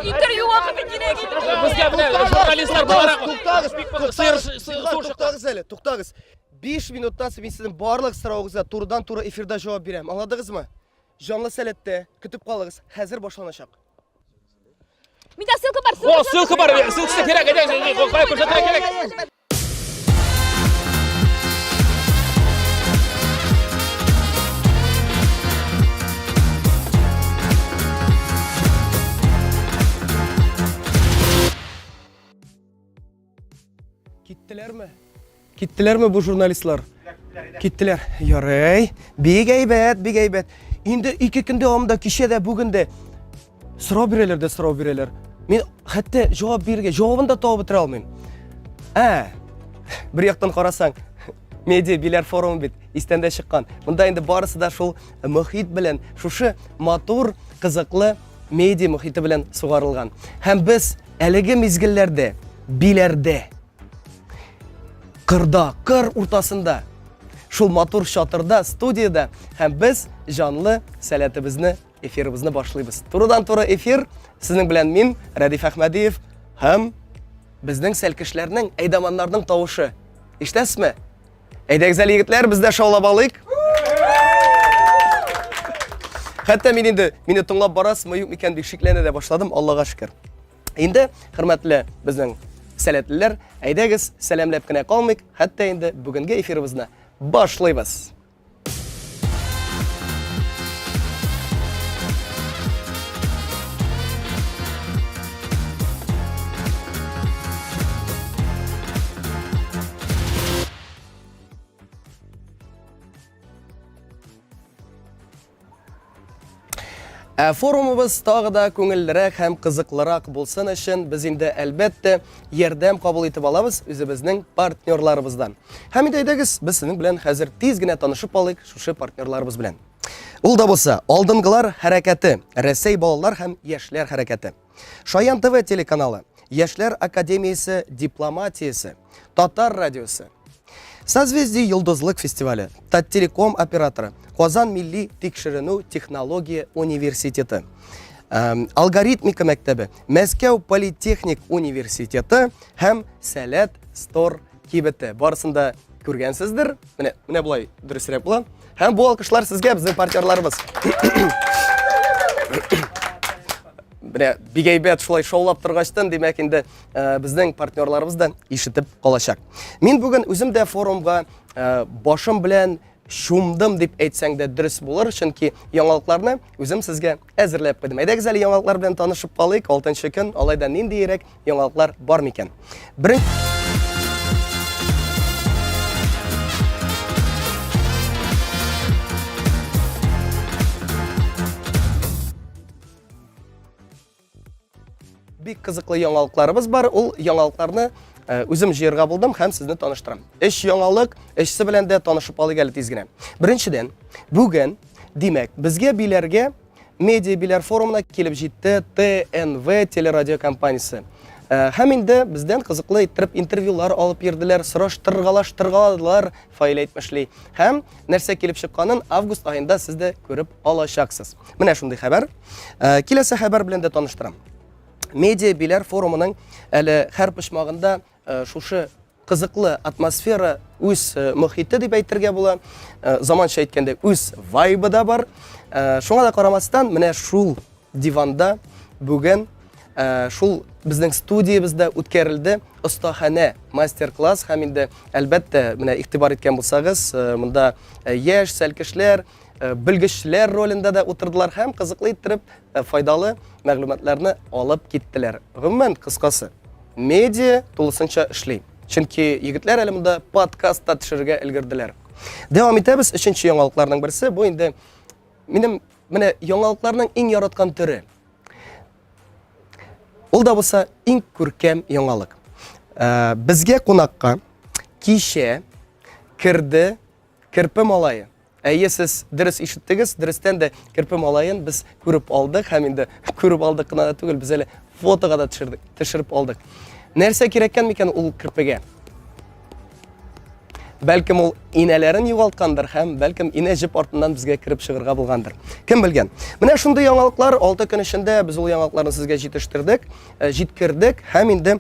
Интервью вакыты кирәк иде. Безгә менә журналистлар буларак Туктагыз, сыер туктагыз, су туктагыз әле, туктагыз. 5 минуттан соң мин сезнең барлык соравыгызга турыдан-туры эфирда җавап бирәм. Аңладыгызмы? Җанлы сәләттә көтеп калыгыз. Хәзер башланачак. Миндә ссылка бар, О, ссылка бар, ссылкасы кирәк, әйдә, кая күрсәтергә кирәк. Киттеләрме? Киттеләрме бу журналистлар? Киттеләр. Ярый. Бик әйбәт, бик әйбәт. Инде ике көн дәвамында кичә дә бүген дә сорау бирәләр дә сорау бирәләр. Мин хәтта җавап бирергә, җавабын да табып бетерә алмыйм. Ә, бер яктан карасаң, медиа биләр форумы бит истән дә чыккан. Монда инде барысы да шул мөхит белән, шушы матур, кызыклы медиа мөхите белән сугарылган. Һәм без әлеге мизгелләрдә, биләрдә, кырда, кыр уртасында, шул матур чатырда, студиядә һәм без җанлы сәләтебезне, эфирыбызны башлыйбыз. Турыдан-туры эфир сезнең белән мин, Рәдиф Әхмәдиев һәм безнең сәлкешләрнең, әйдаманнарның тавышы. Ишетәсезме? Әйдәгез әле, егетләр, без дә шаулап алыйк. Хәтта мин инде мине тыңлап барасызмы, юк микән дип шикләнә дә башладым, Аллага шөкер. Инде, хөрмәтле безнең сәләтлеләр, әйдәгез, сәламләп кенә калмыйк, хәтта инде бүгенге эфирыбызны башлыйбыз. Ә форумыбыз тагы да күңеллерәк һәм кызыклырак булсын өчен без инде әлбәттә ярдәм кабул итеп алабыз үзебезнең партнерларыбыздан. Һәм инде әйдәгез, без сезнең белән хәзер тиз генә танышып алыйк шушы партнерларыбыз белән. Ул да булса, Алдынгылар хәрәкәте, Рәсәй балалар һәм яшьләр хәрәкәте. Шаян ТВ телеканалы, Яшьләр академиясе дипломатиясе, Татар радиосы, Созвездие Йолдызлык фестивале, Таттелеком операторы, Казан милли тикшеренү технология университеты, Алгоритмика мәктәбе, Мәскәү политехник университеты һәм Сәләт Стор кибете. Барысын да күргәнсездер. Менә, менә болай дөресрәк була. Һәм бу алкышлар сезгә, безнең партнерларыбыз. Менә бик әйбәт шулай шаулап торгачтан, димәк инде э, безнең партнерларыбыз да ишетеп калачак. Мин бүген үзем дә форумга э, башым белән чумдым дип әйтсәң дә дөрес булыр, чөнки яңалыкларны үзем сезгә әзерләп куйдым. Әйдәгез әле яңалыклар белән танышып калыйк. 6 көн, алай да ниндиерәк яңалыклар бар микән? Беренче Бик кызыклы яңалыкларыбыз бар. Ул яңалыкларны э, үзем җыярга булдым һәм сезне таныштырам. Өч яңалык, өчсе белән дә танышып алыйк әле тиз генә. Беренчедән, бүген, димәк, безгә биләргә Медиа Биләр форумына килеп җитте ТНВ телерадиокомпаниясе. Э, һәм инде бездән кызыклы иттереп интервьюлар алып йөрделәр, сораштыргалаштыргаладылар, Фаил әйтмешли. Һәм нәрсә килеп чыкканын август аенда сез дә күреп алачаксыз. Менә шундый хәбәр. Э, киләсе хәбәр белән дә таныштырам. Медиа Биләр форумының әле һәр почмагында э, шушы кызыклы атмосфера, үз э, мохите дип әйтергә була. Э, заманча әйткәндә, үз вайбы да бар. Э, шуңа да карамастан, менә шул диванда бүген шул безнең студиябездә үткәрелде остаханә мастер-класс һәм инде әлбәттә менә игътибар иткән булсагыз, монда яшь сәлкешләр, белгечләр ролендә дә утырдылар һәм кызыклы иттереп файдалы мәгълүматларны алып киттеләр. Гомумән, кыскасы, медиа тулысынча эшли. Чөнки егетләр әле монда подкаст та төшерергә өлгерделәр. Дәвам итәбез. Өченче яңалыкларның берсе бу инде минем менә яңалыкларның иң яраткан төре. Ул да булса иң күркәм яңалык. Ә, безгә кунакка кичә керде керпе малае. Әйе, сез дөрес ишеттегез, дөрестән дә керпе малаен без күреп алдык һәм инде күреп алдык кына да түгел, без әле фотога да төшердек, төшереп алдык. Нәрсә кирәккән микән ул керпегә? Бәлкем ул инәләрен югалткандыр һәм бәлкем инә җеп артыннан безгә кереп чыгырга булгандыр. Кем белгән? Менә шундый яңалыклар 6 көн эчендә без ул яңалыкларны сезгә җитештердек, э, җиткердек һәм инде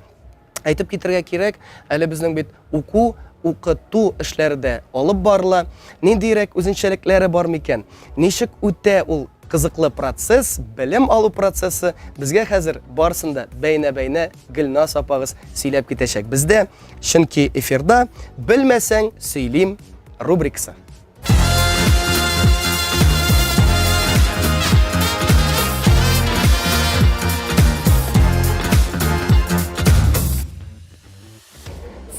әйтеп китергә кирәк, әле безнең бит уку, укыту эшләре дә алып барыла. Ниндирәк үзенчәлекләре бар микән? Ничек үтә ул кызыклы процесс, белем алу процессы? Безгә хәзер барысын да бәйнә-бәйнә Гөлназ апагыз сөйләп китәчәк. Бездә, чөнки эфирда Белмәсәң сөйлим рубрикасы.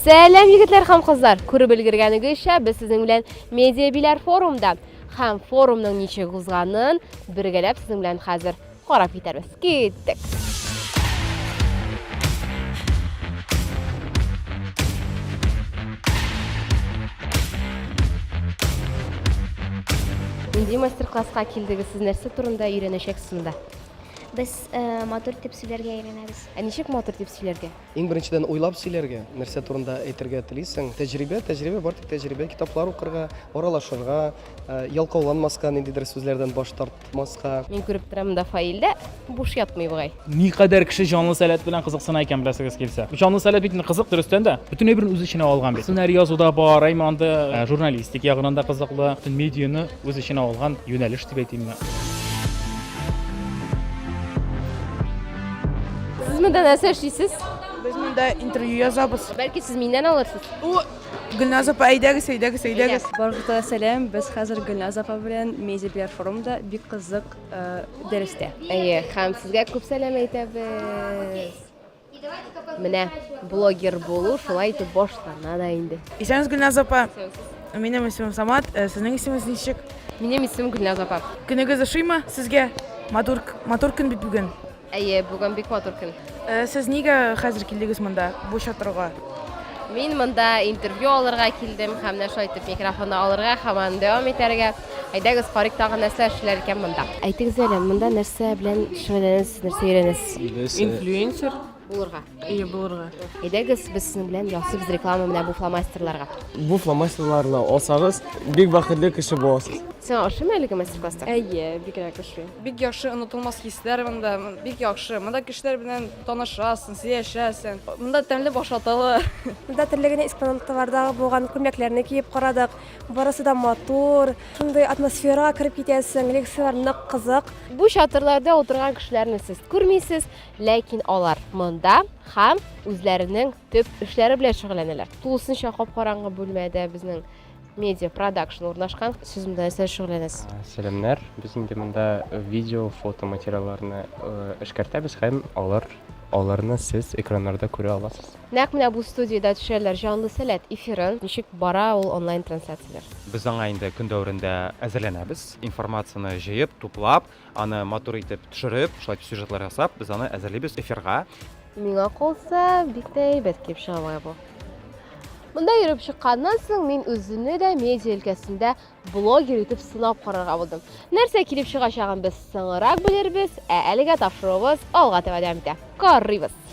Сәлам, егетләр һәм кызлар! Күреп өлгергәнегезчә, без сезнең белән Медиа Биләр форумда һәм форумның ничек узганын бергәләп сезнең белән хәзер карап китәрбез. Киттек! Нинди мастер-класска килдегез? Сез нәрсә турында өйрәнәчәксез монда? Без э, матур итеп сөйләргә өйрәнәбез. Ә ничек матур дип сөйләргә? Иң беренчедән уйлап сөйләргә, нәрсә турында әйтергә телисең. Тәҗрибә, тәҗрибә, бар тик тәҗрибә, китаплар укырга, аралашырга, э, ялкауланмаска, ниндидер сүзләрдән баш тартмаска. Мин күреп торам, монда Фаил дә буш ятмый бугай. Никадәр кеше җанлы сәләт белән кызыксына икән, беләсегез килсә. Җанлы сәләт бит инде кызык, дөрестән дә. Бөтен әйберне үз эченә алган бит. Сценарий язу да бар, әйме анда э, журналистик ягыннан да кызыклы. Бөтен медианы үз эченә алган юнәлеш дип әйтимме. Сез монда нәрсә эшлисез? Без монда интервью язабыз. Бәлки сез миннән алырсыз? О, Гөлназ апа, әйдәгез, әйдәгез, әйдәгез. Барыгызга да сәлам. Без хәзер Гөлназ апа белән Медиа Пиар форумда бик кызык э, дәрестә. Әйе, һәм сезгә күп сәлам әйтәбез. Менә блогер булу шулай итеп башлана да инде. Исәнмесез, Гөлназ апа. Минем исемем Самат, э, сезнең исемегез ничек? Минем исемем Гөлназ апа. Көнегез ошыймы сезгә? Матур, матур көн бит бүген. Әйе, бүген бик матур көн. Э, сез нигә хәзер килдегез монда, бу чатырга? Мин монда интервью алырга килдем һәм менә шулай итеп микрофонны алырга һәм аны дәвам итәргә. Әйдәгез, карыйк тагын нәрсә эшлиләр икән монда. Әйтегез әле, монда нәрсә белән шөгыльләнәсез, нәрсә өйрәнәсез? Без э, Инфлюенсер Булырга. Ие, булырга. Әйдәгез, без сезнең белән ясыйбыз реклама менә бу фломастерларга. Бу фломастерларны алсагыз, бик бәхетле кеше буласыз. Сиңа ошыймы әлеге мастер-класста? Әйе, бигрәк ошый. Бик яхшы онытылмас хисләр монда, бик яхшы. Монда кешеләр белән танышасың, сөйләшәсең. Монда тәмле ашаталар. Монда төрле генә экспонатлардагы булган күлмәкләрне киеп карадык. Барысы да матур, шундый атмосферага кереп китәсең, лекцияләр нык кызык. Бу чатырларда утырган кешеләрне сез күрмисез, ләкин алар монда һәм үзләренең төп эшләре белән шөгыльләнәләр. Тулысынча кап-караңгы бүлмәдә безнең медиа продакшн урнашкан. Сез монда нәрсә шөгыльләнәсез? Сәламнәр. Без инде монда видео, фото материалларны э, эшкәртәбез һәм алар аларны сез экраннарда күрә аласыз. Нәкъ менә бу студиядә төшерәләр Җанлы сәләт эфирын. Ничек бара ул онлайн трансляцияләр? Без аңа инде көн дәверендә әзерләнәбез. Информацияне җыеп, туплап, аны матур итеп төшереп, шулай итеп сюжетлар ясап, без аны әзерлибез эфирга. Миңа калса, бик тә әйбәт килеп чыга бугай бу. Монда йөреп чыкканнан соң мин үземне дә медиа өлкәсендә блогер итеп сынап карарга булдым. Нәрсә килеп чыгачагын без соңрак белербез, ә әлегә тапшыруыбыз алга таба дәвам итә. Карыйбыз!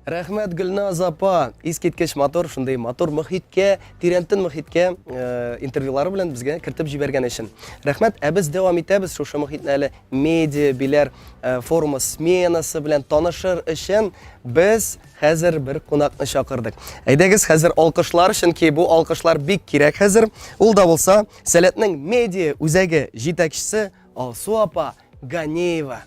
Рәхмәт, Гөлназ апа! Искиткеч матур, шундый матур мохиткә, тирәнтен мохиткә э, интервьюлары белән безгә кертеп җибәргән өчен. Рәхмәт, ә без дәвам итәбез шушы мохитне әле медиа биләр э, форумы сменасы белән танышыр өчен без хәзер бер кунакны чакырдык. Әйдәгез хәзер алкышлар, чөнки бу алкышлар бик кирәк хәзер. Ул да булса Сәләтнең медиа үзәге җитәкчесе Алсу апа Ганеева.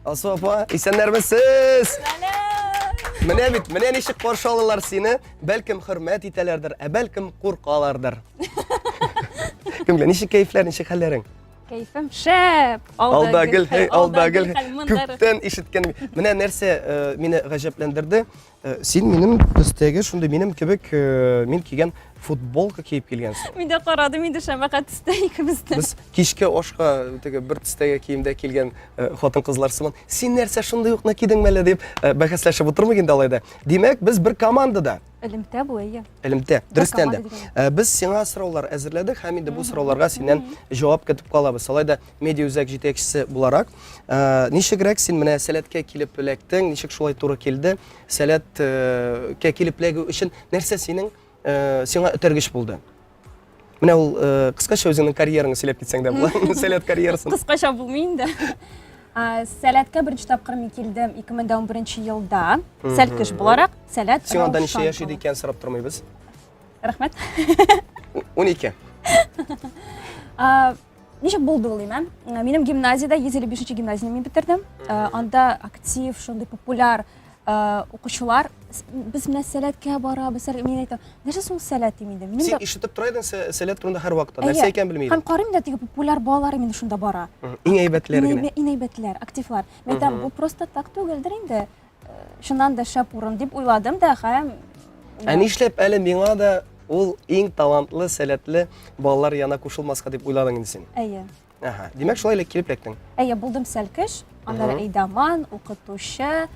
Алсу апа, исәннәрмесез? Менә бит, менә ничек каршы алалар сине. Бәлкем хөрмәт итәләрдер, ә бәлкем куркалардыр. Кем белә, ничек кәефләр, ничек хәлләрең? Кәефем шәп! Алда гел, һей, алда гел. Күптән ишеткән. Менә нәрсә э, мине гаҗәпләндерде. Э, син минем төстәге, шундый минем кебек, э, мин кигән футболка киеп килгәнсең. Мин дә карадым инде шәмәхә төстә икебез дә. Без кичке ашка теге бер төстәге киемдә килгән э, хатын-кызлар сыман. Син нәрсә шундый укны кидеңме әллә дип э, бәхәсләшеп утырмыйк инде алай да. Димәк, без бер командада. Элемтә бу, әйе. Элемтә. Дөрестән дә. Э, без сиңа сораулар әзерләдек һәм инде бу сорауларга синнән җавап көтеп калабыз. Алай да медиа үзәк җитәкчесе буларак, э, ничегрәк син менә Сәләткә килеп эләктең, ничек шулай туры килде? Сәләткә килеп эләгү өчен нәрсә синең э, сиңа этәргеч булды? Менә ул э, кыскача үзеңнең карьераңны сөйләп китсәң дә була. Сәләт карьерасын. Кыскача булмый инде. Сәләткә беренче тапкыр мин килдем 2011 елда. Сәлкеш буларак, Сәләт. Сиңа анда ничә яшь иде икән сорап тормыйбыз. Рәхмәт. 12. Ничек булды ул имә? Минем гимназиядә 155 гимназияне мин бетердем. Анда актив, шундый популяр укучылар без менә сәләткә барабыз мин әйтәм нәрсә соң сәләт дим инде минем син ишетеп тора идең сәләт турында һәрвакытта нәрсә икәнен белми идең һәм карыйм да теге популяр балалар именно шунда бара иң әйбәтләр генә иң әйбәтләр активлар мин әйтәм бу просто так түгелдер инде чыннан да шәп урын дип уйладым да һәм ә нишләп әле миңа да ул иң талантлы сәләтле балалар янына кушылмаска дип уйладың инде син әйе Ага. Димәк, шулай элек килеп эләктең. Әйе, булдым сәлкеш, аннары әйдаман, укытучы,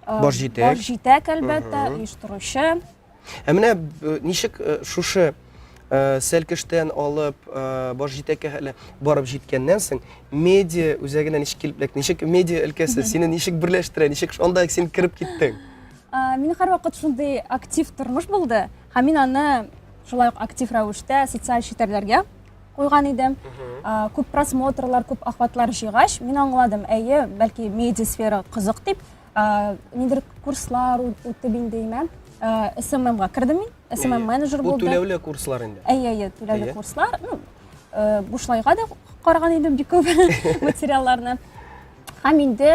э, Баш җитәк. Баш җитәк, әлбәттә, оештыручы. Ә менә э, ничек э, шушы сәлкештән алып баш җитәккә хәтле барып җиткәннән соң медиа үзәгенә ничек килеп эләктең? Ничек медиа өлкәсе сине ничек берләштерә? Ничек анда син кереп киттең? Минем һәрвакыт шундый актив тормыш булды, һәм мин аны шулай ук актив рәвештә социаль челтәрләргә куйган идем. Күп просмотрлар, күп охватлар җыйгач, мин аңладым, әйе, бәлки медиа сфера кызык дип, ниндидер курслар үтеп инде имә. SMM-га кердем мин, SMM менеджер булдым. Бу түләүле курслар инде. Әйе, әйе, түләүле курслар. Ну, бушлайга да караган идем бик күп материалларны. Һәм инде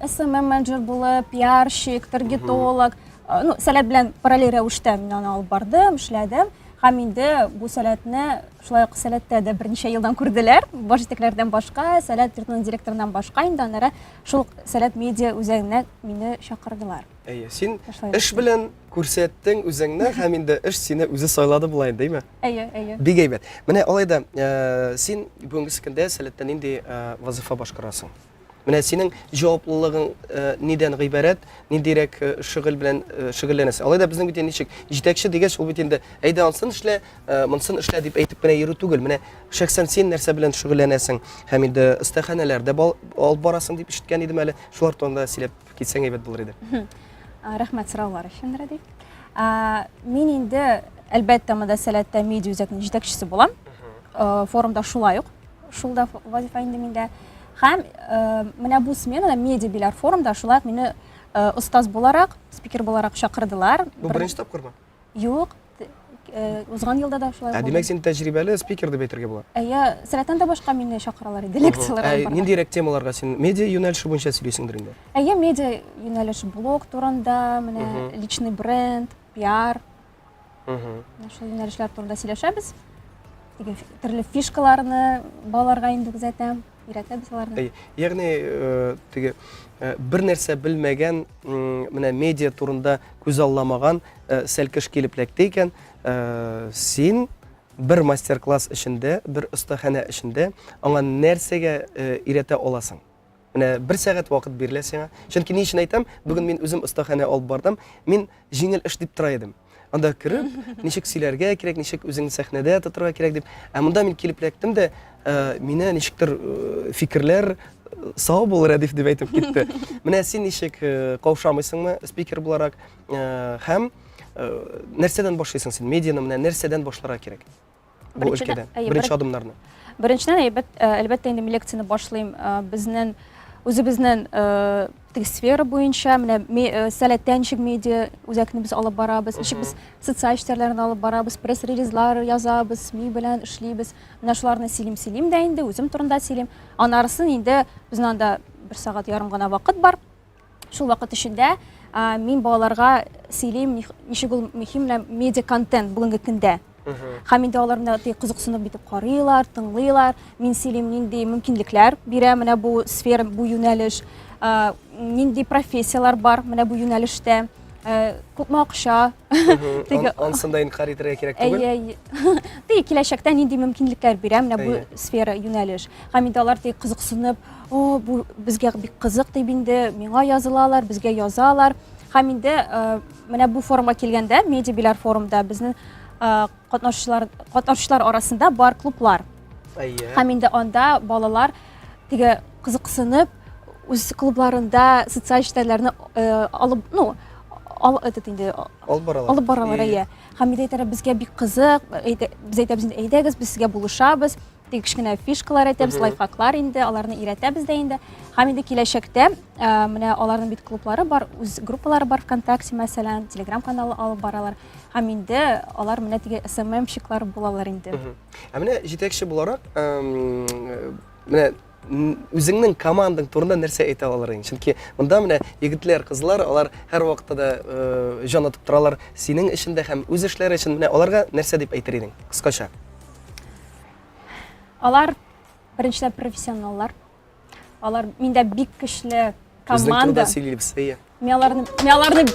SMM менеджер булып, пиарщик, таргетолог, ну, сәләт белән параллель рәвештә мин аны алып бардым, эшләдем. Һәм инде бу сәләтне шулай ук сәләттә дә берничә елдан күрделәр. Баш җитәкләрдән башка, сәләт йортының директорыннан башка инде аннары шул ук сәләт медиа үзәгенә мине чакырдылар. Әйе, син эш белән күрсәттең үзеңне һәм инде эш сине үзе сайлады була инде, әйме? Әйе, әйе. Бик әйбәт. Менә алай да, э, син бүгенге көндә Сәләттә нинди э, вазыйфа башкарасың? Менә синең җаваплылыгың э, нидән гыйбарәт, ниндирәк э, шөгыль белән э, шөгыльләнәсең? Алай да безнең бит инде ничек, җитәкче дигәч, ул бит инде әйдә ансын эшлә, монысын эшлә дип әйтеп кенә йөрү түгел. Менә шәхсән син нәрсә белән шөгыльләнәсең һәм инде остаханәләрдә алып барасың дип ишеткән идем әле. Шулар турында сөйләп китсәң әйбәт булыр иде. Рәхмәт сораулар өчен, Рәдиф. Мин инде, әлбәттә, монда Сәләттә медиа үзәкнең җитәкчесе булам. Форумда шулай ук. Шул да вазифа инде миндә. Һәм э, менә бу сменада медиа биләр форумда шулай ук мине э, остаз буларак, спикер буларак чакырдылар. Бу беренче тапкырмы? Юк, э, узган елда да шулай Ә димәк, син тәҗрибәле спикер дип әйтергә була. Әйе, сәләттән дә башка мине чакыралар иде лекцияләргә. Ә ниндирәк темаларга син медиа юнәлеше буенча сөйлисеңдер инде? Әйе, медиа юнәлеше блог турында, менә личный бренд, пиар. Менә шул юнәлешләр турында сөйләшәбез. Теге төрле фишкаларны балаларга инде күзәтәм, өйрәтәбез аларны. Ягъни э, теге э, бер нәрсә белмәгән, менә медиа турында күзалламаган э, сәлкеш килеп эләкте икән, син бер мастер-класс эчендә, бер остаханә эчендә аңа нәрсәгә өйрәтә аласың? Менә бер сәгать вакыт бирелә сиңа. Чөнки ни өчен әйтәм, бүген мин үзем остаханә алып бардым. Мин җиңел эш дип тора идем. Анда кереп, ничек сөйләргә кирәк, ничек үзеңне сәхнәдә тотырга кирәк дип. Ә монда мин килеп эләктем дә, э, мине ничектер э, фикерләр э, сау бул, Рәдиф дип әйтеп китте. Менә син ничек каушамыйсыңмы спикер буларак һәм нәрсәдән башлыйсың син? Медианы менә нәрсәдән башларга кирәк? бу өлкәдә беренче адымнарны беренчедән әйбәт э, әлбәттә инде мин лекцияне башлыйм э, безнең үзебезнең э, теге сфера буенча менә сәләттә ничек медиа үзәкне без алып барабыз ничек без социаль челтәрләрне алып барабыз пресс-релизлар язабыз сми белән эшлибез менә шуларны сөйлим сөйлим дә инде үзем турында сөйлим анарысын инде безнең анда бер сәгать ярым гына вакыт бар Шул вакыт эчендә мин балаларга сөйлим, ничек ул мөһим менә медиа контент бүгенге көндә. Һәм инде алар менә тик кызыксынып битеп карыйлар, тыңлыйлар. Мин сөйлим, нинди мөмкинлекләр бирә менә бу сфера, бу юнәлеш, нинди профессияләр бар менә бу юнәлештә. Күпме акча? Теге ансын да инкарь итәргә кирәк түгел. Әйе. Теге киләчәктә нинди мөмкинлекләр бирә менә бу сфера юнәлеш. Һәм инде алар теге кызыксынып, о, бу безгә бик кызык дип инде миңа язылалар, безгә язалар. Һәм инде менә бу форумга килгәндә, медиа биләр форумда безнең катнашучылар катнашучылар арасында бар клублар. Әйе. Һәм инде анда балалар теге кызыксынып үз клубларында социаль челтәрләрне э, алып, ну, ал, этот инде алып баралар. Алып баралар, әйе. Һәм инде әйтәләр, безгә бик кызык, әйтә, без әйтәбез инде, әйдәгез, без сезгә булышабыз. Теге кечкенә фишкалар әйтәбез, лайфхаклар инде, аларны өйрәтәбез дә инде. Һәм инде киләчәктә э, менә аларның бит клублары бар, үз группалары бар ВКонтакте, мәсәлән, Телеграм каналы алып баралар. Һәм инде алар менә теге СММщиклар булалар инде. Ә менә җитәкче буларак, менә үзеңнең командаң турында нәрсә әйтә алыр идең? Чөнки монда менә егетләр, кызлар, алар һәрвакытта да э, җан атып торалар синең өчен дә һәм үз эшләре өчен. Менә аларга нәрсә дип әйтер идең? Кыскача. Алар беренчедән профессионаллар. Алар миндә бик көчле Безнең команда. турыда сөйлибез, әйе. Мин аларны, мин аларны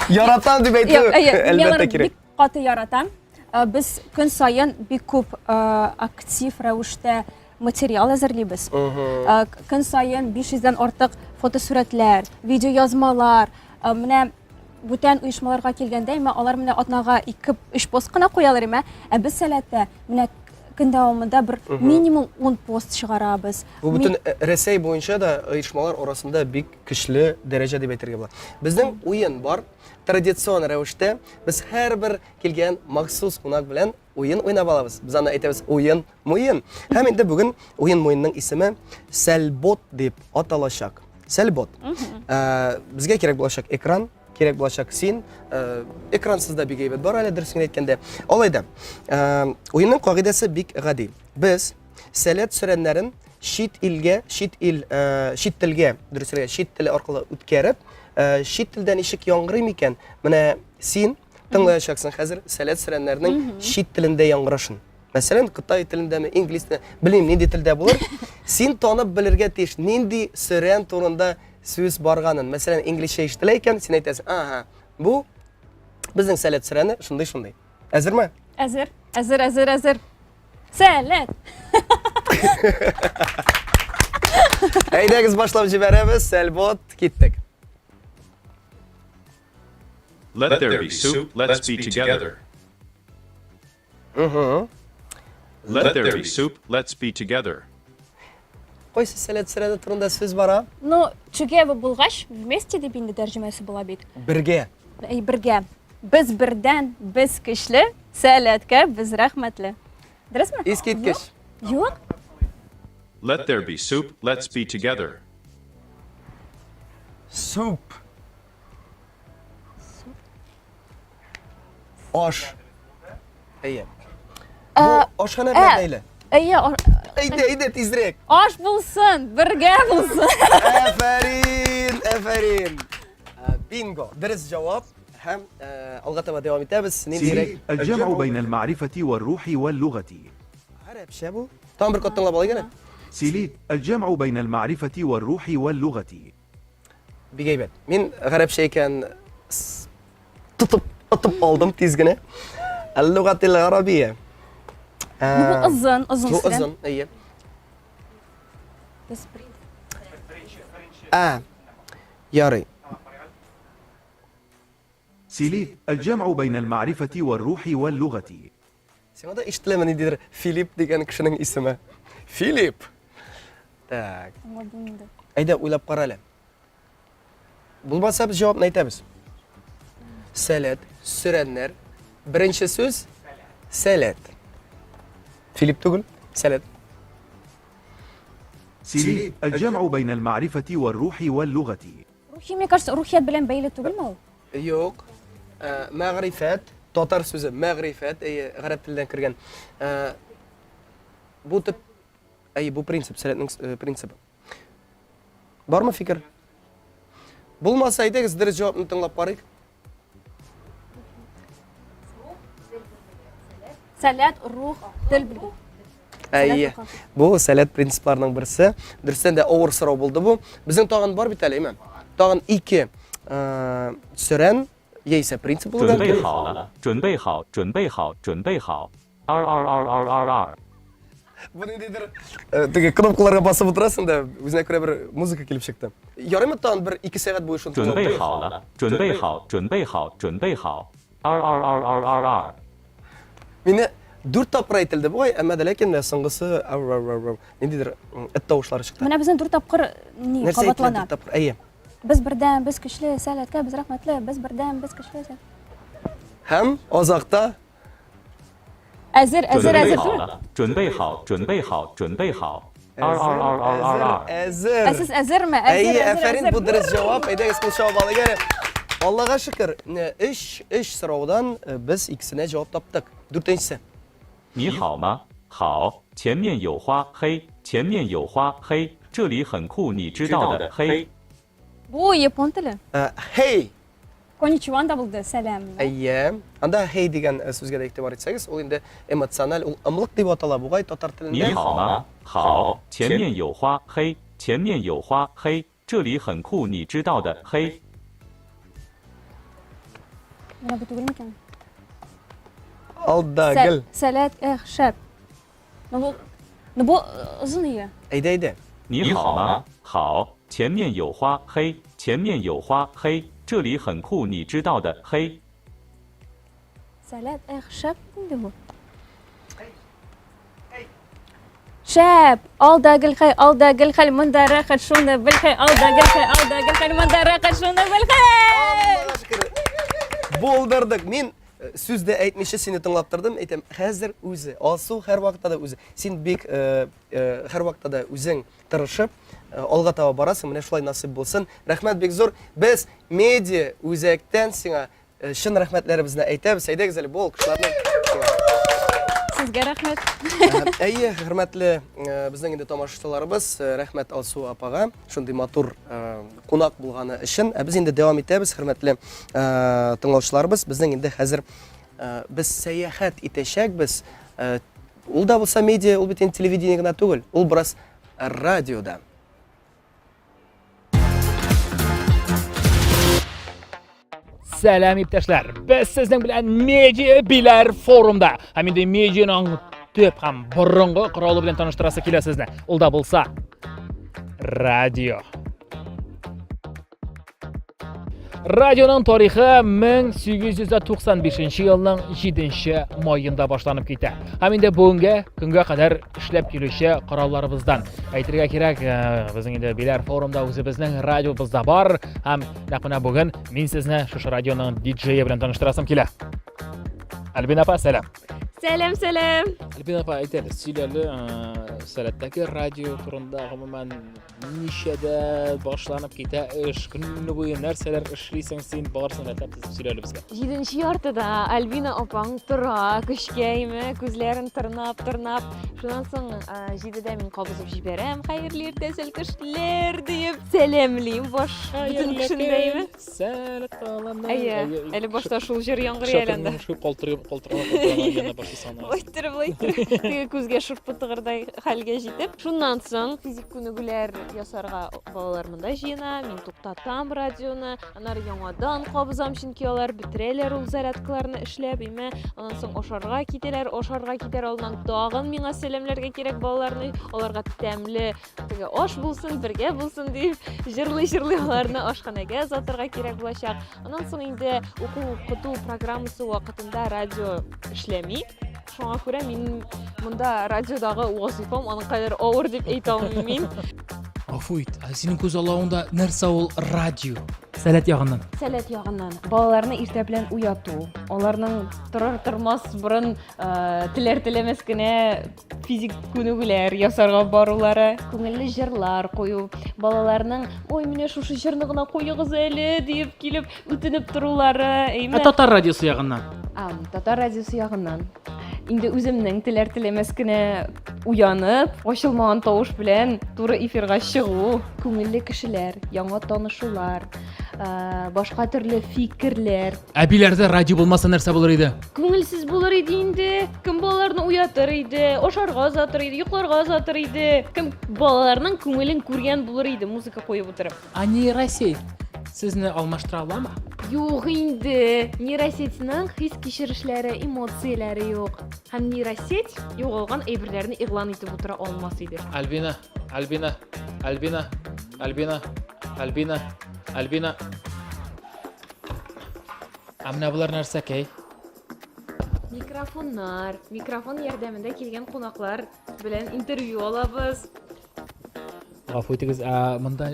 Яратам дип әйтү әлбәттә кирәк. Бик каты яратам. Э, без көн саен бик күп э, актив рәвештә материал әзерлибез. Э, көн саен 500дән артык фотосурәтләр, видеоязмалар, менә бүтән оешмаларга килгәндә, әмма алар менә атнага 2-3 пост кына куялар, әмма ә без сәләттә менә көн дәвамында бер минимум 10 пост чыгарабыз. Бу бөтен Рәсәй буенча да оешмалар арасында бик көчле дәрәҗә дип әйтергә була. Безнең уен бар. Традицион рәвештә без һәрбер килгән махсус кунак белән уен уйнап алабыз. Без аны әйтәбез уен муен. Һәм инде бүген уен муенның исеме Сәлбот дип аталачак. Сәлбот. Ә, безгә кирәк булачак экран, кирәк булачак син. Ә, экрансыз да бик әйбәт бар әле, дөресен генә әйткәндә. Алай да, ә, уенның кагыйдәсе бик гади. Без сәләт сөрәннәрен чит илгә, чит ил, э, чит телгә, дөресрәге, чит теле аркылы үткәреп, э, чит телдә ничек яңгырый микән? Менә син тыңлаячаксың хәзер сәләт сөрәннәрнең чит телендә яңгырашын. Мәсәлән, кытай телендәме, инглиз телендә, белмим, нинди телдә булыр. Син танып белергә тиеш, нинди сөрән турында сүз барганын. Мәсәлән, инглизчә ишетелә икән, син әйтәсең, ага, бу безнең сәләт сөрәне шундый-шундый. Әзерме? Әзер, әзер, әзер, әзер. Сәләт! Әйдәгез башлап җибәрәбез, Сәлбот, киттек. Let there be soup, let's be together. Угу. Let there be soup, let's be together. Кайсы сәләт сөрәне турында сүз бара? Ну, together булгач, вместе дип инде тәрҗемәсе була бит. Бергә. Әй, бергә. Без бердән, без көчле, Сәләткә без рәхмәтле. Дөресме? Искиткеч. Юк. Let there be soup, let's be together. Суп. Аш. Әйе. Бу ашханә белән бәйле. Әйе. Әйдә, әйдә, тизрәк. Аш булсын, бергә булсын. Афәрин, афәрин. Бинго. Дөрес җавап. Һәм алга таба дәвам итәбез. Ниндирәк? Әл-җәмгу бәйнәл мәгърифәти вәр-рухи вәл-лугати. Гарәпчә бу. Тагын бер кат тыңлап алыйк әле. Силит, Әл-җәмгу бәйнәл мәгърифәти вәр-рухи вәл-лугати. Бик әйбәт. Мин гарәпчә икән тотып, отып алдым тиз генә. Әл-лугатил гарабия. Бу озын, озын Бу озын, әйе. Ә, ярый. Силит, Әл-җәмгу бәйнәл мәгърифәти вәр-рухи вәл-лугати. Сиңа да ишетеләме ниндидер Филипп дигән кешенең исеме? Филипп! Так. Аңладым инде. Әйдә, уйлап кара әле. Булмаса, без җавапны әйтәбез. Сәләт, сөрәннәр. Беренче сүз сәләт. Филипп түгел, сәләт. Силит, Әл-җәмгу бәйнәл мәгърифәти вәр-рухи вәл-лугати. Рухи, мне кажется, рухият белән бәйле түгелме ул? Юк. Э, мәгърифәт, татар сүзе мәгърифәт, әйе, гарәп теленнән кергән. Э, бу төп, әйе, бу принцип, сәләтнең э, принцибы. Бармы фикер? Булмаса, әйдәгез, дөрес җавапны тыңлап карыйк. Сәләт, рух, тел белгән. Әйе. Бу сәләт принципларының берсе. Дөрестән дә авыр сорау булды бу. Безнең тагын бар бит әле, әйме? Тагын ике. Сөрән яисә принцип булу 准备好了，准备好，准备好，准备好。二二二二二二。 Бу ниндидер теге кнопкаларга басып утырасың да, үзенә күрә бер музыка килеп чыкты. Ярыймы тагын бер 2 сәгать буе шуны 准备好了，准备好，准备好，准备好。二二二二二二。 Мине дүрт тапкыр әйтелде бугай, әмма дә ләкин менә соңгысы ау ау ау ау ниндидер эт тавышлары чыкты. Менә безнең дүрт тапкыр ни Нәрсә әйтелде кабатлана. дүрт тапкыр? Әйе. Без бердәм, без көчле, сәләткә без рәхмәтле, без бердәм, без көчле. Һәм азакта Әзер, 准 әзер, 备 әзер 好 түгел. 了，准备好，准备好，准备好。二二二二二二。 Әзер. Ә сез әзерме? Әзер, Әйе, әзер, афәрин, әзер. бу дөрес җавап. Әйдәгез, кул чабып алыйк әле. Аллага шөкер, өч, өч сораудан без икесенә җавап таптык. Дүртенчесе. 你好吗？好，前面有花，嘿，前面有花，嘿，这里很酷，你知道的，嘿。 Бу япон теле. Хей. Коничуан да булды, сәлам. Әйе. Анда хей дигән сүзгә дә игътибар итсәгез, ул инде эмоциональ, ул ымлык дип атала бугай татар 你 телендә. 好吗？好，前面有花，嘿，前面有花，嘿，这里很酷，你知道的，嘿。 Менә бу түгел микән? Алда гел. Сәләт, эх, шәп. Ну бу, ну бу озын ие. Әйдә, әйдә. 你好吗？好，前面有花，嘿，前面有花，嘿，这里很酷，你知道的，嘿。 Сәләт, эх, шәп инде бу. Шәп, ал да гел хәй, ал да гел хәл, монда рәхәт шуны бел хәй, ал да гел хәй, ал да гел хәл, монда рәхәт шуны бел хәй. Булдырдык. Мин сүз дә әйтмичә сине тыңлап тордым. Әйтәм, хәзер үзе. Алсу һәрвакытта да үзе. Син бик һәрвакытта да үзең тырышып, алга таба барасың. Менә шулай насыйп булсын. Рәхмәт бик зур. Без медиа үзәктән сиңа чын рәхмәтләребезне әйтәбез. Әйдәгез әле бу алкышларны. Сезгә рәхмәт. Әйе, хөрмәтле безнең инде тамашачыларыбыз, рәхмәт Алсу апага шундый матур кунак булганы өчен. Ә без инде дәвам итәбез, хөрмәтле тыңлаучыларыбыз. Безнең инде хәзер без сәяхәт итәчәкбез. Ул да булса медиа, ул бит инде телевидение генә түгел, ул бераз радиода. Сәлам, иптәшләр! Без сезнең белән Медиа Биләр форумда. Һәм инде медианың төп һәм борынгы коралы белән таныштырасы килә сезне. Ул да булса радио. Радионың тарихы 1895 елның 7 маенда башланып китә. Һәм инде бүгенге көнгә кадәр эшләп килүче коралларыбыздан. Әйтергә кирәк, э, безнең инде Биләр форумда үзебезнең радиобыз да бар һәм нәкъ менә бүген мин сезне шушы радионың диджее белән таныштырасым килә. Альбина апа, сәлам. Сәлам, сәлам. Альбина апа, әйт әле, сөйлә әле, э, Сәләттәге радио турында, гомумән, ничәдә башланып китә эш, көне буе нәрсәләр эшлисең син, барысын рәтләп тезеп сөйлә әле безгә. Җиденче яртыда Альбина апаң тора, көчкә име, күзләрен тырнап, тырнап. Шуннан соң җидедә мин кабызып җибәрәм, хәерле иртә, сәлкешләр диеп сәламлим баш бөтен кешене дә име. Сәләт каламнан. Әйе, әле башта шул җыр яңгырый әле анда. Шул калтырып, калтырап, калтырап яна башлыйсың аны. Болай иттереп, болай иттереп, теге күзгә шырпы тыгырдай хәлгә җитеп. Шуннан соң физик күнегүләр ясарга балалар монда җыена, мин туктатам радионы, аннары яңадан кабызам, чөнки алар бетерәләр ул зарядкаларны эшләп, име. Аннан соң ашарга китәләр, ашарга китәр алдыннан тагын миңа сәламләргә кирәк балаларны, аларга тәмле теге аш булсын, бергә булсын дип, җырлый-җырлый аларны ашханәгә озатырга кирәк булачак. Аннан соң инде уку-укыту программасы вакытында радио эшләми. Шуңа күрә мин монда радиодагы вазыйфам аның кадәр авыр дип әйтә алмыйм мин. Гафу ит, ә синең күз аллавыңда нәрсә ул радио? Сәләт ягыннан. Сәләт ягыннан. Балаларны иртә белән уяту, аларның торыр-тормас борын теләр-теләмәс кенә физик күнегүләр ясарга барулары, күңелле җырлар кую, балаларның ой, менә шушы җырны гына куегыз әле диеп килеп үтенеп торулары, әйме? Ә татар радиосы ягыннан? Татар радиосы ягыннан. Инде үземнең теләр-теләмәс кенә уянып, ачылмаган тавыш белән туры эфирга чыгу, күңелле кешеләр, яңа танышулар, башка төрле фикерләр. Әбиләрдә радио булмаса нәрсә булыр иде? Күңелсез булыр иде инде. Кем балаларны уятыр иде, ашарга озатыр иде, йокларга озатыр иде. Кем балаларның күңелен күргән булыр иде, музыка куеп утырып. А нейросеть. Сезне алмаштыра аламы? Юк инде, нейросетьның хис-кичерешләре, эмоцияләре юк. Һәм нейросеть югалган әйберләрне игълан итеп утыра алмас иде. Альбина, Альбина, Альбина, Альбина, Альбина, Альбина. Ә менә болар нәрсәкәй? Микрофоннар, микрофон ярдәмендә килгән кунаклар белән интервью алабыз. Гафу итегез, ә монда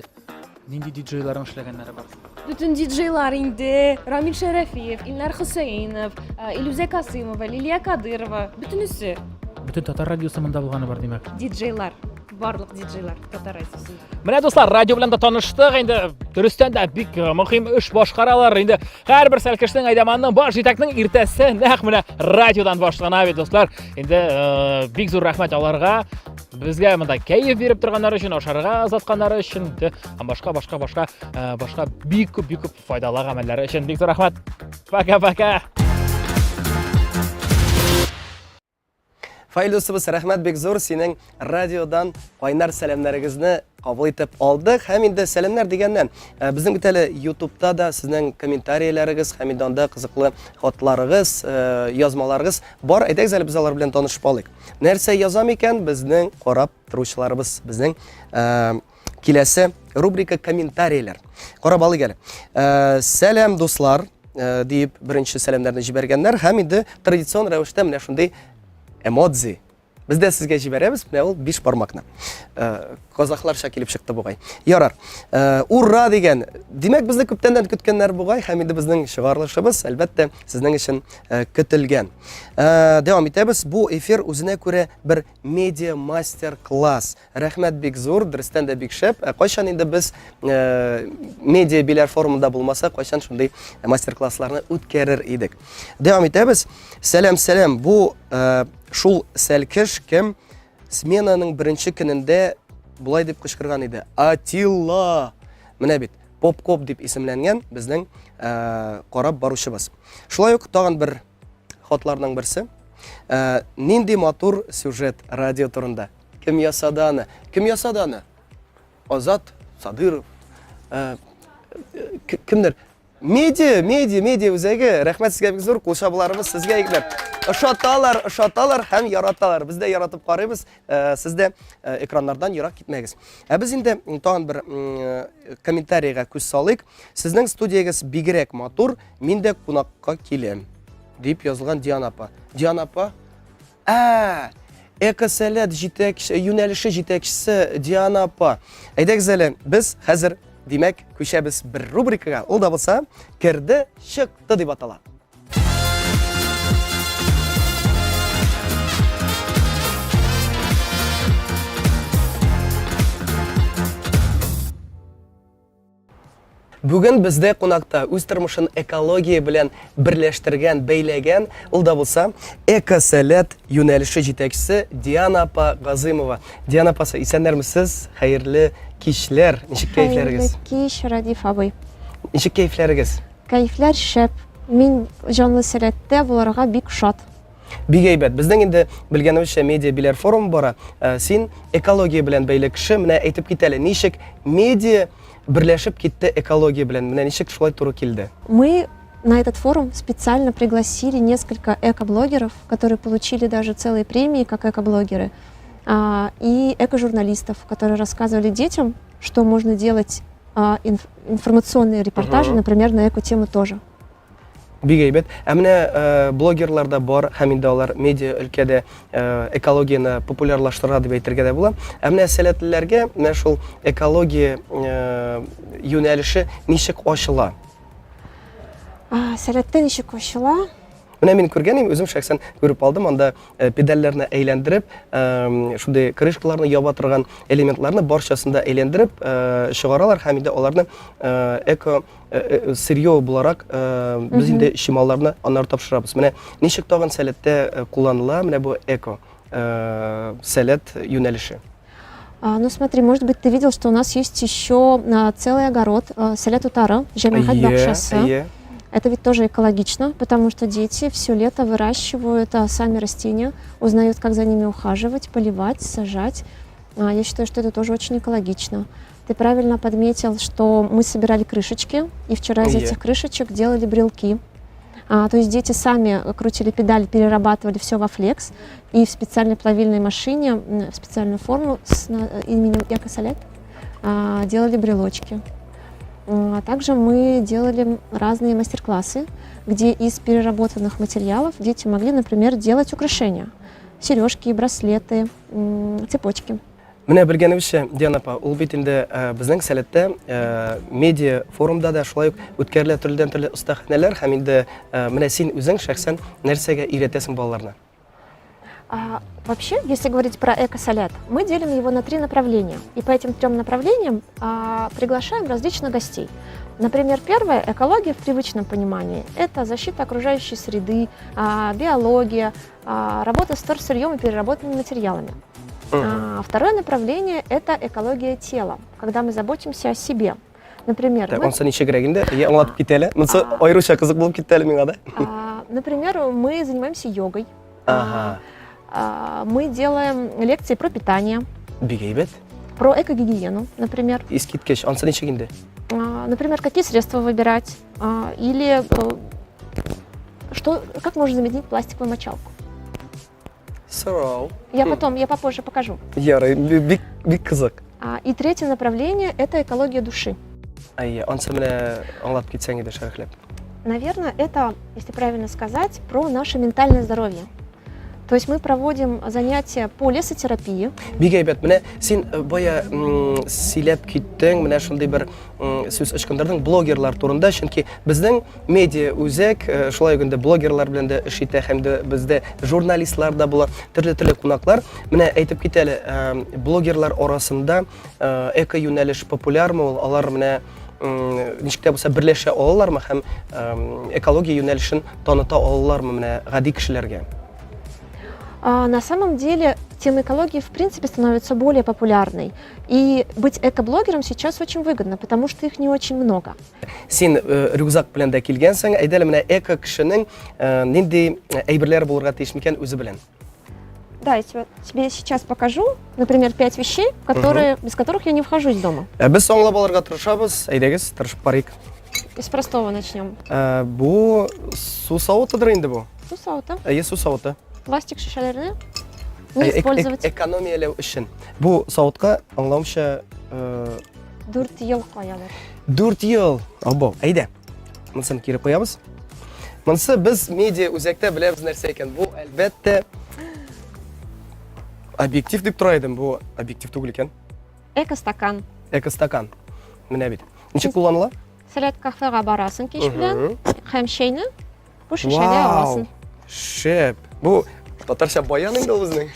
нинди диджейларның эшләгәннәре бар? Бөтен диджейлар инде, Рамил Шәрәфиев, Илнар Хөсәенов, э, Илүзә Касыймова, Лилия Кадырова, бөтенесе. Бөтен татар радиосы монда булганы бар, димәк. Диджейлар, барлык диджейлар татар радиосында. Менә дуслар, радио белән дә таныштык. Инде дөрестән дә бик э, мөһим эш башкаралар. Инде һәрбер сәлкешнең әйдәманның баш җитәкнең иртәсе нәкъ менә радиодан башлана бит, дуслар. Инде э, бик зур рәхмәт аларга. Безгә монда кәеф биреп торганнары өчен, ашарга озатканнары өчен һәм башка башка башка э, башка бик күп бик күп файдалы гамәлләре өчен бик зур рәхмәт. Пока-пока. Фаил дустыбыз, рәхмәт бик зур синең радиодан кайнар сәламнәрегезне кабул итеп алдык. Һәм инде сәламнәр дигәннән, э, безнең бит әле YouTube'та да сезнең комментарийләрегез һәм инде анда кызыклы хатларыгыз, э, язмаларыгыз бар. Әйдәгез әле без алар белән танышып алыйк. Нәрсә язам икән безнең карап торучыларыбыз, безнең э, киләсе рубрика комментарийләр. Карап алыйк әле. Э, сәлам, дуслар, э, диеп беренче сәламнәрне җибәргәннәр һәм инде традицион рәвештә менә шундый эмодзи. Без дә сезгә җибәрәбез, менә ул биш бармакны. Э, казахларча килеп чыкты бугай. Ярар. Ура дигән. Димәк, безне күптәннән көткәннәр бугай һәм инде безнең чыгарылышыбыз, әлбәттә, сезнең өчен көтелгән. Дәвам итәбез. Бу эфир үзенә күрә бер медиа мастер-класс. Рәхмәт бик зур, дөрестән дә бик шәп. Ә кайчан инде без э, медиа биләр форумында булмаса, кайчан шундый мастер-классларны үткәрер идек. Дәвам итәбез. Сәлам, сәлам. Бу э, шул сәлкеш кем сменаның беренче көнендә болай дип кычкырган иде. Атилла! Менә бит Поп-коп дип исемләнгән безнең э, карап баручыбыз. Шулай ук тагын бер хатларның берсе. Э, нинди матур сюжет радио турында. Кем ясады аны? Кем ясады аны? Азат Садыров. Э, кемдер? Медиа, медиа, медиа үзәге. Рәхмәт сезгә бик зур. Кул чабуларыбыз сезгә, егетләр. Ошаталар, ошаталар һәм яраталар. Без дә яратып карыйбыз. Э, сез дә э, экраннардан ерак китмәгез. Ә без инде тагын бер комментарийга күз салыйк. Сезнең студиягез бигрәк матур, мин дә кунакка киләм, дип язылган Диана апа. Диана апа, ә, Экосәләт җитәкче, юнәлеше җитәкчесе Диана апа. Әйдәгез әле, без хәзер, димәк, күчәбез бер рубрикага. Ул да булса, керде, чыкты дип атала. Бүген бездә кунакта үз тормышын экология белән берләштергән, бәйләгән, ул да булса, Экосәләт юнәлеше җитәкчесе Диана апа Газыймова. Диана апасы, исәннәрмесез? Хәерле кичләр. Ничек кәефләрегез? Хәерле кич, Радиф абый. Ничек кәефләрегез? Кәефләр шәп. Мин җанлы сәләттә буларга бик шат. Бик әйбәт. Безнең инде белгәнебезчә медиа биләр форумы бара. Э, син экология белән бәйле кеше. Менә әйтеп кит әле, ничек медиа берләшеп китте экология белән? Менә ничек шулай туры килде? Мы на этот форум специально пригласили несколько экоблогеров, которые получили даже целые премии как экоблогеры, а, и экожурналистов, которые рассказывали детям, что можно делать а, информационные репортажи, например, на эко-тему тоже. Бик әйбәт. Ә менә э, блогерлар да бар, һәм инде алар медиа өлкәдә э, экологияне популярлаштыра дип әйтергә дә була. Ә менә сәләтлеләргә менә шул экология э, юнәлеше ничек ачыла? Сәләттә ничек ачыла? Менә мин күргән идем, үзем шәхсән күреп алдым, анда э, педальләрне әйләндереп, э, шундый крышкаларны яба торган элементларны барчасын да әйләндереп э, чыгаралар һәм инде аларны эко сырье буларак без инде чималларны аннары тапшырабыз. Менә ничек тагын сәләттә кулланыла менә бу эко сәләт юнәлеше? Ну смотри, может быть, ты видел, что у нас есть еще целый огород Сәләт утары, Җәмәгать бакчасы. Это ведь тоже экологично, потому что дети все лето выращивают сами растения, узнают, как за ними ухаживать, поливать, сажать. Я считаю, что это тоже очень экологично. Ты правильно подметил, что мы собирали крышечки, и вчера из этих крышечек делали брелки. То есть дети сами крутили педаль, перерабатывали все во флекс, и в специальной плавильной машине, в специальную форму с именем Экосалет делали брелочки. А также мы делали разные мастер-классы, где из переработанных материалов дети могли, например, делать украшения. Сережки, браслеты, цепочки. Менә белгәнебезчә, Диана апа, ул бит инде э, безнең Сәләттә э, медиа форумда да шулай ук үткәрелә төрледән-төрле остаханәләр һәм инде э, менә син үзең шәхсән нәрсәгә өйрәтәсең балаларны? Вообще, если говорить про экосалят, мы делим его на три направления. И по этим трем направлениям приглашаем различных гостей. Например, первое – экология в привычном понимании. Это защита окружающей среды, биология, работа с вторсырьем и переработанными материалами. Второе направление – это экология тела, когда мы заботимся о себе. Например, мы... Ансы ничегрәк инде? Әйе, аңлатып кит әле. Монысы аеруча кызык булып китте әле миңа да. Например, мы занимаемся йогой. Мы делаем лекции про питание. Бик әйбәт. Про экогигиену, например. Искиткеч. Ансы ничек инде? Например, какие средства выбирать, или что, как можно заменить пластиковую мочалку. Сорау. Я потом, я попозже покажу. Ярый, бик, бик кызык. И третье направление – это экология души. Әйе, ансы менә аңлатып китсәң иде шәрехләп. Наверное, это, если правильно сказать, про наше ментальное здоровье. То есть мы проводим занятия по лесотерапии. Бик әйбәт. Менә син э, бая сөйләп киттең, менә шундый бер сүз ычкындырдың блогерлар турында, чөнки безнең медиа үзәк э, шулай ук инде блогерлар белән дә эш итә һәм дә бездә журналистлар да була, төрле-төрле кунаклар. Менә әйтеп кит әле, э, блогерлар арасында эко юнәлеш популярмы ул? Алар менә ничек тә булса берләшә алалармы һәм экология юнәлешен таныта алалармы менә гади кешеләргә? На самом деле тема экологии в принципе становится более популярной. И быть экоблогером сейчас очень выгодно, потому что их не очень много. Син э, рюкзак белән дә килгәнсең. Әйдә әле менә эко кешенең э, нинди э, әйберләре булырга тиеш микән үзе белән? Да, я тебе сейчас покажу, например, пять вещей, которые, без которых я не вхожу из дома. Ә без аңлап алырга тырышабыз. Әйдәгез, тырышып карыйк. Из простого начнем. Ә, бу су савытыдыр инде бу. Су савыты. Әйе, су савыты. Пластик шешәләрне не использовать. Экономияләү өчен. Бу савытка, аңлавымча, 4 ел куялар. 4 ел. Або, әйдә. Монысын кире куябыз. Монысы без медиа үзәктә беләбез нәрсә икән. Бу, әлбәттә, объектив дип тора идем. Бу объектив түгел икән. Экостакан. Экостакан. Менә бит. Ничек кулланыла? Сәләт кафега барасың кич белән һәм чәйне бу шешәгә аласың. Шәп. Бу татарча баян инде ул безнең.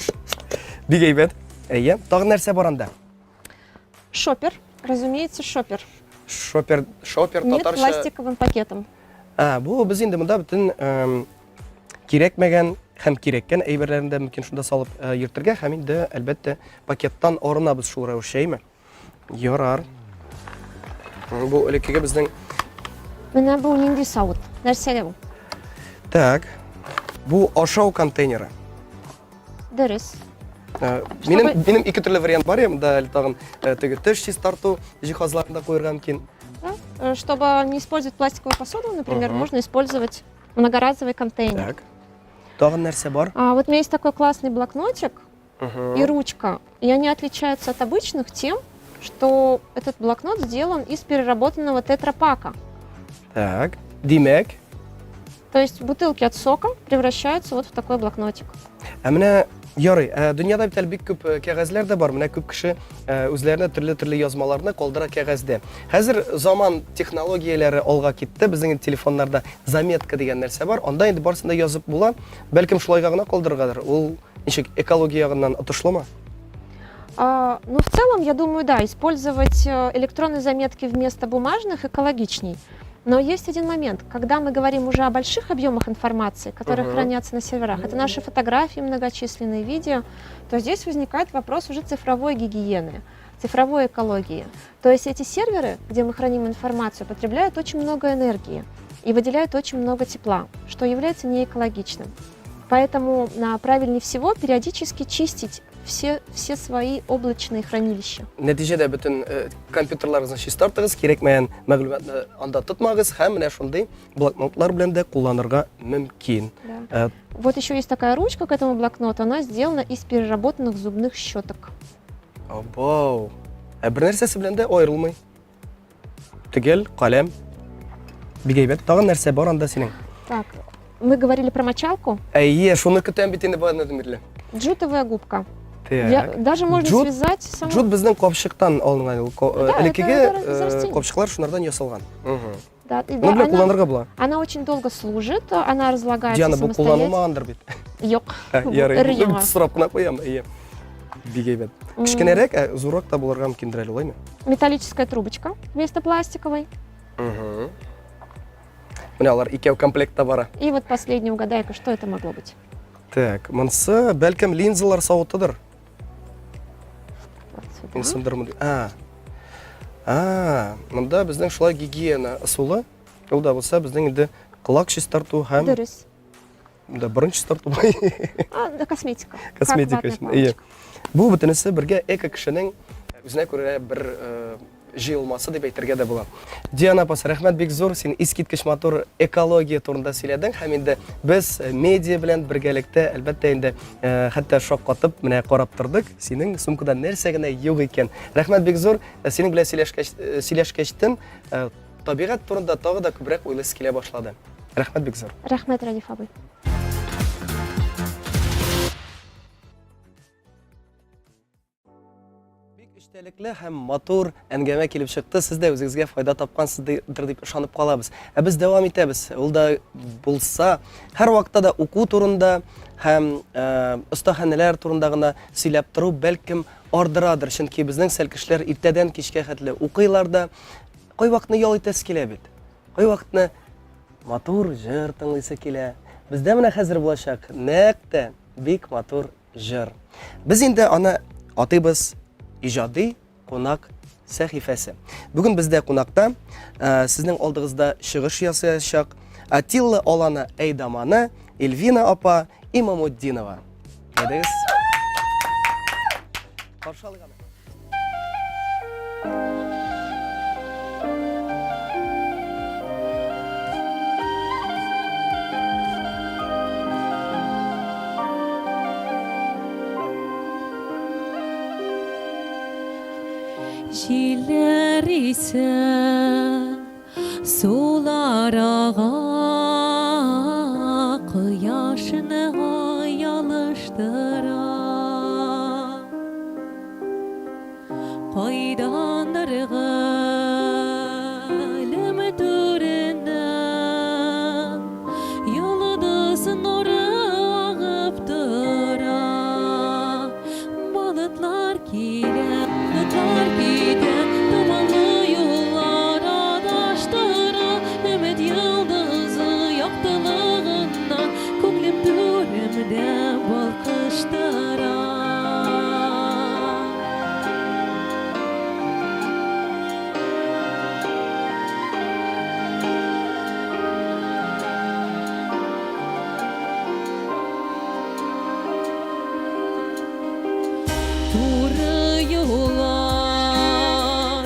Бик әйбәт. Әйе, тагын нәрсә бар анда? Шопер, разумеется, шопер. Шопер, шопер Нет татарча. пластиковым пакетом. А, бу без инде монда бөтен кирәкмәгән һәм кирәккән әйберләрне дә мөмкин шунда салып э, йөртергә һәм инде әлбәттә пакеттан арынабыз шул рәвешчә, әйме? Ярар. Бу элеккеге безнең Менә бу нинди савыт? Нәрсәгә бу? Так. Бу ашау контейнеры. Дөрес. Э, минем минем ике төрле вариант бар, монда әле тагын э, теге теш чистарту җиһазларын да куярга мөмкин. Да? Э, чтобы не использовать пластиковую посуду, например, можно использовать многоразовый контейнер. Так. Тагын нәрсә бар? А, вот у меня есть такой классный блокнотик и ручка. И они отличаются от обычных тем, что этот блокнот сделан из переработанного тетрапака. Так, димәк. То есть бутылки от сока превращаются вот в такой блокнотик. Ә менә ярый, ә, дөньяда бит әле бик күп э, кәгазьләр дә бар. Менә күп кеше э, үзләренә төрле-төрле язмаларны калдыра кәгазьдә. Хәзер заман технологияләре алга китте. Безнең телефоннарда заметка дигән нәрсә бар. Анда инде барысын да язып була. Бәлкем шулайга гына калдырыргадыр. Ул ничек экология ягыннан отышлымы? Ну, в целом, я думаю, да, использовать электронные заметки вместо бумажных экологичней. Но есть один момент, когда мы говорим уже о больших объемах информации, которые хранятся на серверах, это наши фотографии, многочисленные видео, то здесь возникает вопрос уже цифровой гигиены, цифровой экологии. То есть эти серверы, где мы храним информацию, потребляют очень много энергии и выделяют очень много тепла, что является неэкологичным. Поэтому правильнее всего периодически чистить все, все свои облачные хранилища. Нәтиҗәдә бөтен э, компьютерларыгызны чистартыгыз, кирәкмәгән мәгълүматны анда тотмагыз һәм менә шундый блокнотлар белән дә кулланырга мөмкин. Да. Э, вот еще есть такая ручка к этому блокноту, она сделана из переработанных зубных щеток. Абау. Ә бер нәрсәсе белән дә аерылмый. Төгәл, каләм. Бик әйбәт. Тагын нәрсә бар анда синең? Так, мы говорили про мочалку. Әйе, шуны көтәм бит инде баганадан бирле. Джутовая губка. Так. Я, даже можно Джут, связать саму... Джут безнең капчыктан алынган. Ул э, да, элеккеге э, капчыклар шунардан ясалган. Угу. Да, и, да, она, кулланырга була. Она очень долго служит, она разлагается Диана, бу кулланылмагандыр бит. Юк. Ярый. Сорап кына куям, әйе. Бик әйбәт. Кечкенәрәк, ә зуррак та булырга мөмкиндер әле, улаймы? Металлическая трубочка вместо пластиковой. Угу. Менә алар икәү комплектта бара. И вот последний угадай-ка, что это могло быть? Так, монысы бәлкем линзалар савытыдыр. Мин сындырмын. А. А, монда безнең шулай гигиена ысулы. Ул да булса безнең инде колак чистарту һәм Дөрес. Да, борын чистарту. А, да, косметика. Косметика өчен. Ие. Бу бөтенесе бергә эко кешенең үзенә күрә бер э, җыелмасы дип әйтергә дә була. Диана апасы, рәхмәт бик зур, син искиткеч матур экология турында сөйләдең һәм инде без э, медиа белән бергәлектә, әлбәттә инде, э, хәтта шаккатып менә карап тордык, синең сумкада нәрсә генә юк икән. Рәхмәт бик зур, э, синең белән сөйләшкәч, сөйләшкәчтен табигать турында тагы да күбрәк уйлыйсы килә башлады. Рәхмәт бик зур. Рәхмәт, Рәдиф абый. Бик эчтәлекле һәм матур әңгәмә килеп чыкты. Сез дә үзегезгә файда тапкансыздыр дип ышанып калабыз. Ә без дәвам итәбез. Ул да булса, һәр вакытта да уку турында һәм э, остаханәләр турында гына сөйләп тору бәлкем ардырадыр. Чөнки безнең сәлкешләр иртәдән кичкә хәтле укыйлар да. Кайвакытны ял итәсе килә бит. Кайвакытны матур җыр тыңлыйсы килә. Бездә менә хәзер булачак нәкъ тә бик матур җыр. Без инде аны атыйбыз иҗади кунак сәхифәсе. Бүген бездә кунакта э, сезнең алдыгызда чыгыш ясаячак Атилла Алана Әйдаманы Эльвина апа Имамутдинова. Әйдәгез. Каршы алыйк аны. Җилләр исә, сулар ага, Кояшны ай алыштыра. Кайдандыр галәм түреннән Йолдыз нуры агып тора. Болытлар килә, болытлар китә, Томанлы юллар адаштыра. Өмет йолдызы яктылыгыннан Күңлем түремдә балкыштыра. Туры юллар,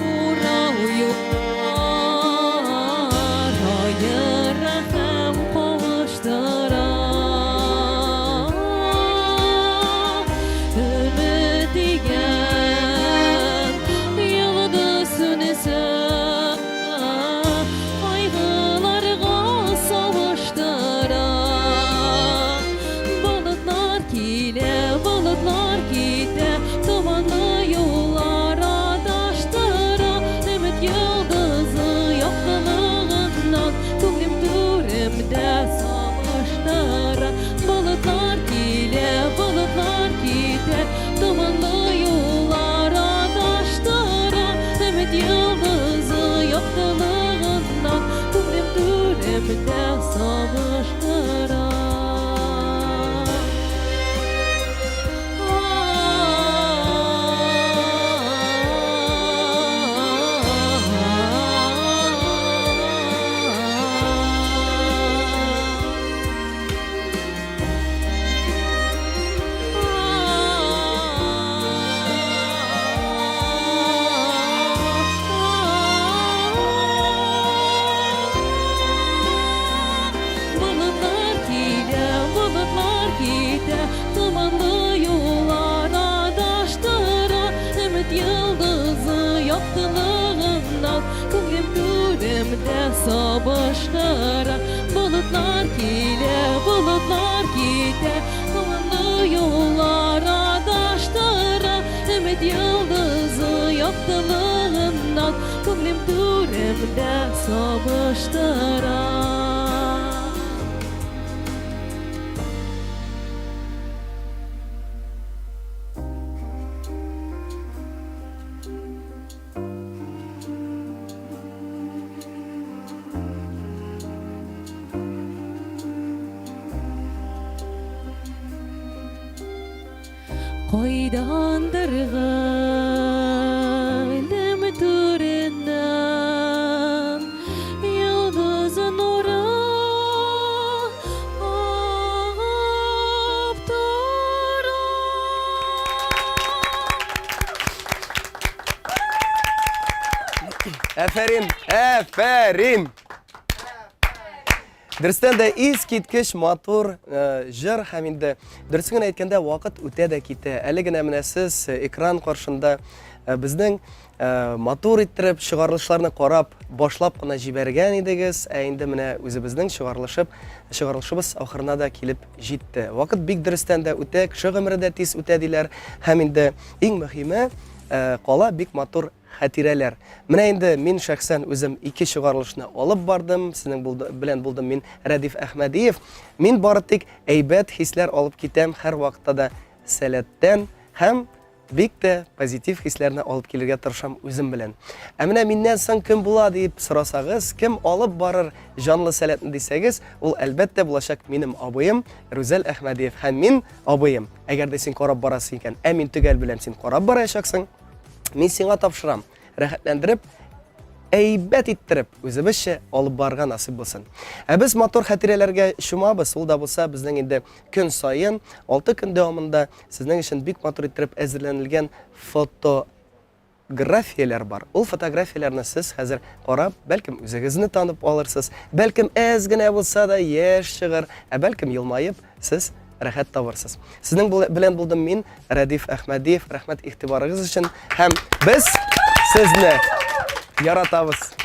урау юллар, Аера һәм кавыштыра. Өмет дигән йолдыз сүнсә, Кайгыларга савыштыра. Болытлар килә, болытлар китә, Томанлы юллар адаштыра. Өмет йолдызы яктылыгыннан Күңлем түремдә сагыштыра. Болытлар килә, болытлар китә, Томанлы юллар адаштыра. Өмет йолдызы яктылыгыннан Күңлем түремдә сагыштыра. түремдә сабыштыра. Болытлар килә, болытлар китә, Томанлы юллар адаштыра. Өмет йолдызы яктылыгыннан Күңлем түремдә сабыштыра. Кайдандыр гыйлем түреннән Йолдыз нуры агып тора. Әфәрин, әфәрин! Дөрестән дә искиткеч матур э, җыр һәм инде дөресен генә әйткәндә вакыт үтә дә китә. Әле генә менә сез э, экран каршында э, безнең э, матур иттереп чыгарылышларны карап башлап кына җибәргән идегез, ә инде менә үзебезнең чыгарылышып чыгарылышыбыз ахырына да килеп җитте. Вакыт бик дөрестән дә үтә, кеше гомере дә тиз үтә диләр һәм инде иң мөһиме э, кала бик матур хатирәләр. Менә инде мин шәхсән үзем ике чыгарылышны алып бардым. Сезнең булды, белән булдым мин Рәдиф Әхмәдиев. Мин бары тик әйбәт хисләр алып китәм һәрвакытта да сәләттән һәм бик тә позитив хисләрне алып килергә тырышам үзем белән. Ә менә миннән соң кем була дип сорасагыз, кем алып барыр җанлы сәләтне дисәгез, ул әлбәттә булачак минем абыем Рүзәл Әхмәдиев һәм мин абыем. Әгәр дә син карап барасың икән, ә мин төгәл беләм, син карап барачаксың. Мин сиңа тапшырам. Рәхәтләндереп, әйбәт иттереп, үзебезчә алып барырга насыйп булсын. Ә без матур хатирәләргә чумабыз. Ул да булса безнең инде көн саен 6 көн дәвамында сезнең өчен бик матур иттереп әзерләнелгән фото графияләр бар. Ул фотографияләрне сез хәзер карап, бәлкем үзегезне танып алырсыз, бәлкем әз генә булса да яшь чыгыр, ә бәлкем елмаеп сез рәхәт табырсыз. Сезнең белән булдым мин, Рәдиф Әхмәдиев. Рәхмәт игътибарыгыз өчен һәм без сезне яратабыз.